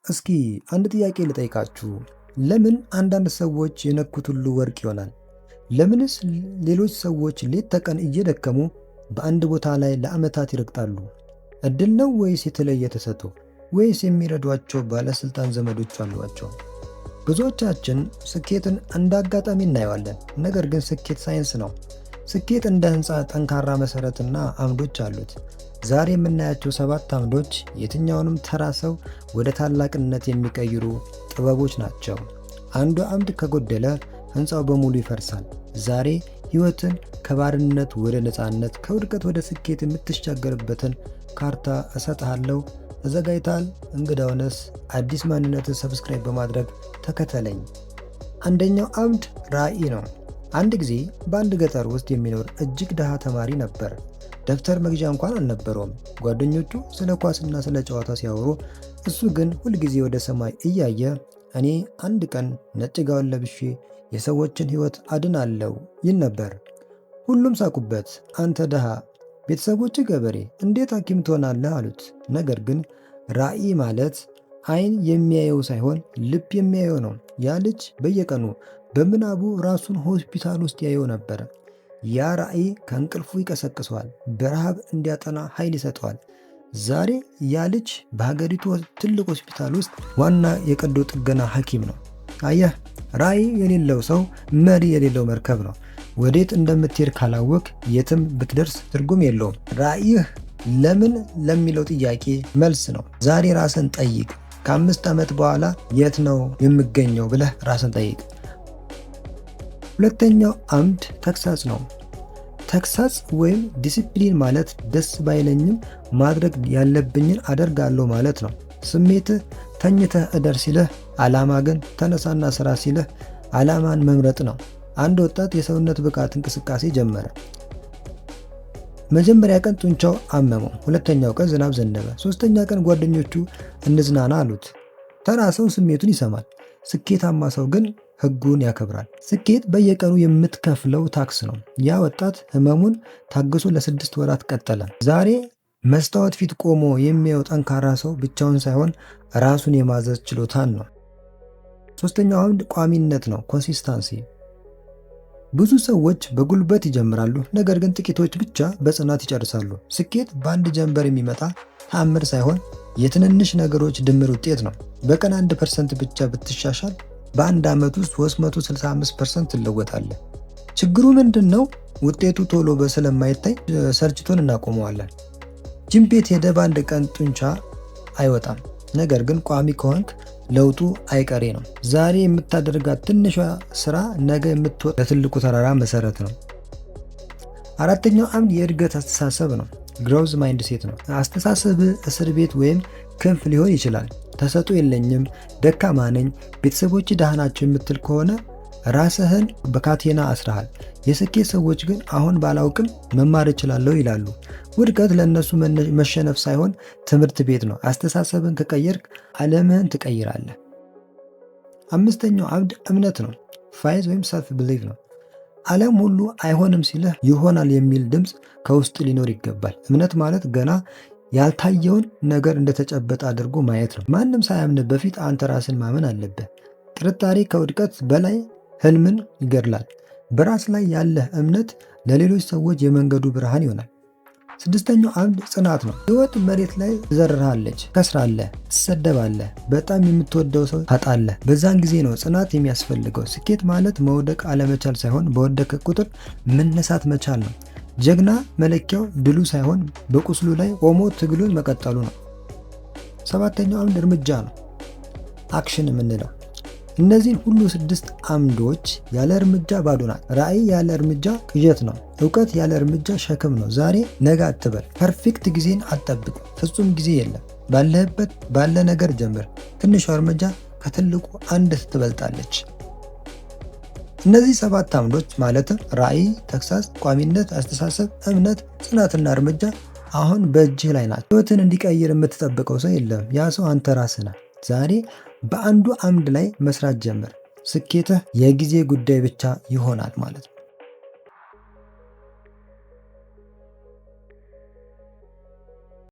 እስኪ አንድ ጥያቄ ልጠይቃችሁ። ለምን አንዳንድ ሰዎች የነኩት ሁሉ ወርቅ ይሆናል? ለምንስ ሌሎች ሰዎች ሌት ተቀን እየደከሙ በአንድ ቦታ ላይ ለዓመታት ይረግጣሉ? እድል ነው ወይስ የተለየ ተሰጥኦ? ወይስ የሚረዷቸው ባለስልጣን ዘመዶች አሏቸው? ብዙዎቻችን ስኬትን እንደ አጋጣሚ እናየዋለን። ነገር ግን ስኬት ሳይንስ ነው። ስኬት እንደ ህንፃ ጠንካራ መሠረትና አምዶች አሉት። ዛሬ የምናያቸው ሰባት አምዶች የትኛውንም ተራ ሰው ወደ ታላቅነት የሚቀይሩ ጥበቦች ናቸው። አንዱ አምድ ከጎደለ ህንፃው በሙሉ ይፈርሳል። ዛሬ ህይወትን ከባርነት ወደ ነፃነት፣ ከውድቀት ወደ ስኬት የምትሻገርበትን ካርታ እሰጥሃለሁ። ተዘጋጅተሃል? እንግዳውነስ አዲስ ማንነትን subscribe በማድረግ ተከተለኝ። አንደኛው አምድ ራዕይ ነው። አንድ ጊዜ በአንድ ገጠር ውስጥ የሚኖር እጅግ ድሃ ተማሪ ነበር። ደብተር መግዣ እንኳን አልነበረውም። ጓደኞቹ ስለ ኳስና ስለ ጨዋታ ሲያወሩ፣ እሱ ግን ሁልጊዜ ወደ ሰማይ እያየ "እኔ አንድ ቀን ነጭ ጋውን ለብሼ የሰዎችን ሕይወት አድናለሁ" ይል ነበር። ሁሉም ሳቁበት። "አንተ ድሃ፣ ቤተሰቦችህ ገበሬ፣ እንዴት ሐኪም ትሆናለህ?" አሉት። ነገር ግን ራዕይ ማለት አይን የሚያየው ሳይሆን ልብ የሚያየው ነው። ያ ልጅ በየቀኑ በምናቡ ራሱን ሆስፒታል ውስጥ ያየው ነበር። ያ ራዕይ ከእንቅልፉ ይቀሰቅሰዋል፣ በረሃብ እንዲያጠና ኃይል ይሰጠዋል። ዛሬ ያ ልጅ በሀገሪቱ ትልቅ ሆስፒታል ውስጥ ዋና የቀዶ ጥገና ሐኪም ነው። አየህ፣ ራዕይ የሌለው ሰው መሪ የሌለው መርከብ ነው። ወዴት እንደምትሄድ ካላወቅክ የትም ብትደርስ ትርጉም የለውም። ራዕይህ ለምን ለሚለው ጥያቄ መልስ ነው። ዛሬ ራስህን ጠይቅ። ከ5 ዓመት በኋላ የት ነው የምገኘው ብለህ ራስህን ጠይቅ። ሁለተኛው አምድ ተግሳጽ ነው። ተግሳጽ ወይም ዲሲፕሊን ማለት ደስ ባይለኝም ማድረግ ያለብኝን አደርጋለሁ ማለት ነው። ስሜትህ ተኝተህ እደር ሲልህ፣ ዓላማ ግን ተነሳና ስራ ሲልህ ዓላማን መምረጥ ነው። አንድ ወጣት የሰውነት ብቃት እንቅስቃሴ ጀመረ። መጀመሪያ ቀን ጡንቻው አመመው። ሁለተኛው ቀን ዝናብ ዘነበ። ሶስተኛ ቀን ጓደኞቹ እንዝናና አሉት። ተራ ሰው ስሜቱን ይሰማል። ስኬታማ ሰው ግን ህጉን ያከብራል። ስኬት በየቀኑ የምትከፍለው ታክስ ነው። ያ ወጣት ህመሙን ታግሶ ለ6 ወራት ቀጠለ። ዛሬ መስታወት ፊት ቆሞ የሚያየው ጠንካራ ሰው ብቻውን ሳይሆን ራሱን የማዘዝ ችሎታን ነው። ሶስተኛው አምድ ቋሚነት ነው፣ consistency። ብዙ ሰዎች በጉልበት ይጀምራሉ፣ ነገር ግን ጥቂቶች ብቻ በጽናት ይጨርሳሉ። ስኬት በአንድ ጀንበር የሚመጣ ተአምር ሳይሆን የትንንሽ ነገሮች ድምር ውጤት ነው። በቀን 1% ብቻ ብትሻሻል በአንድ ዓመት ውስጥ 365% ትለወጣለህ። ችግሩ ምንድን ነው? ውጤቱ ቶሎ ስለማይታይ ሰልችቶን እናቆመዋለን። ጂም ቤት ሄደህ በአንድ ቀን ጡንቻ አይወጣም። ነገር ግን ቋሚ ከሆንክ ለውጡ አይቀሬ ነው። ዛሬ የምታደርጋት ትንሿ ስራ ነገ የምትወጣ ለትልቁ ተራራ መሰረት ነው። አራተኛው አምድ የእድገት አስተሳሰብ ነው። Growth mindset ነው። አስተሳሰብህ እስር ቤት ወይም ክንፍ ሊሆን ይችላል። ተሰጥኦ የለኝም፣ ደካማ ነኝ፣ ቤተሰቦቼ ድሃ ናቸው የምትል ከሆነ ራስህን በካቴና አስረሃል። የስኬት ሰዎች ግን አሁን ባላውቅም መማር እችላለሁ ይላሉ። ውድቀት ለእነሱ መሸነፍ ሳይሆን ትምህርት ቤት ነው። አስተሳሰብህን ከቀየርክ ዓለምህን ትቀይራለህ። አምስተኛው አምድ እምነት ነው። Faith ወይም self belief ነው። ዓለም ሁሉ አይሆንም ሲልህ ይሆናል የሚል ድምፅ ከውስጥ ሊኖር ይገባል። እምነት ማለት ገና ያልታየውን ነገር እንደተጨበጠ አድርጎ ማየት ነው። ማንም ሳያምንህ በፊት አንተ ራስህን ማመን አለብህ። ጥርጣሬ ከውድቀት በላይ ህልምን ይገድላል። በራስ ላይ ያለህ እምነት ለሌሎች ሰዎች የመንገዱ ብርሃን ይሆናል። ስድስተኛው አምድ ጽናት ነው። ህይወት መሬት ላይ ትዘርርሃለች፣ ትከስራለህ፣ ትሰደባለህ፣ በጣም የምትወደው ሰው ታጣለህ። በዛን ጊዜ ነው ጽናት የሚያስፈልገው። ስኬት ማለት መውደቅ አለመቻል ሳይሆን በወደቅክ ቁጥር መነሳት መቻል ነው። ጀግና መለኪያው ድሉ ሳይሆን በቁስሉ ላይ ቆሞ ትግሉን መቀጠሉ ነው። ሰባተኛው አምድ እርምጃ ነው። Action የምንለው። እነዚህን ሁሉ ስድስት አምዶች ያለ እርምጃ ባዶ ናት። ራዕይ ያለ እርምጃ ቅዠት ነው። እውቀት ያለ እርምጃ ሸክም ነው። ዛሬ ነገ አትበል። Perfect ጊዜን አትጠብቅ። ፍጹም ጊዜ የለም። ባለህበት ባለ ነገር ጀምር። ትንሿ እርምጃ ከትልቁ አንድ ትበልጣለች። እነዚህ ሰባት አምዶች ማለትም ራዕይ፣ ተግሳጽ፣ ቋሚነት፣ አስተሳሰብ፣ እምነት፣ ጽናትና እርምጃ አሁን በእጅህ ላይ ናቸው። ህይወትህን እንዲቀይር የምትጠብቀው ሰው የለም። ያ ሰው አንተ ራስህ ነህ። ዛሬ በአንዱ አምድ ላይ መስራት ጀምር። ስኬትህ የጊዜ ጉዳይ ብቻ ይሆናል ማለት ነው።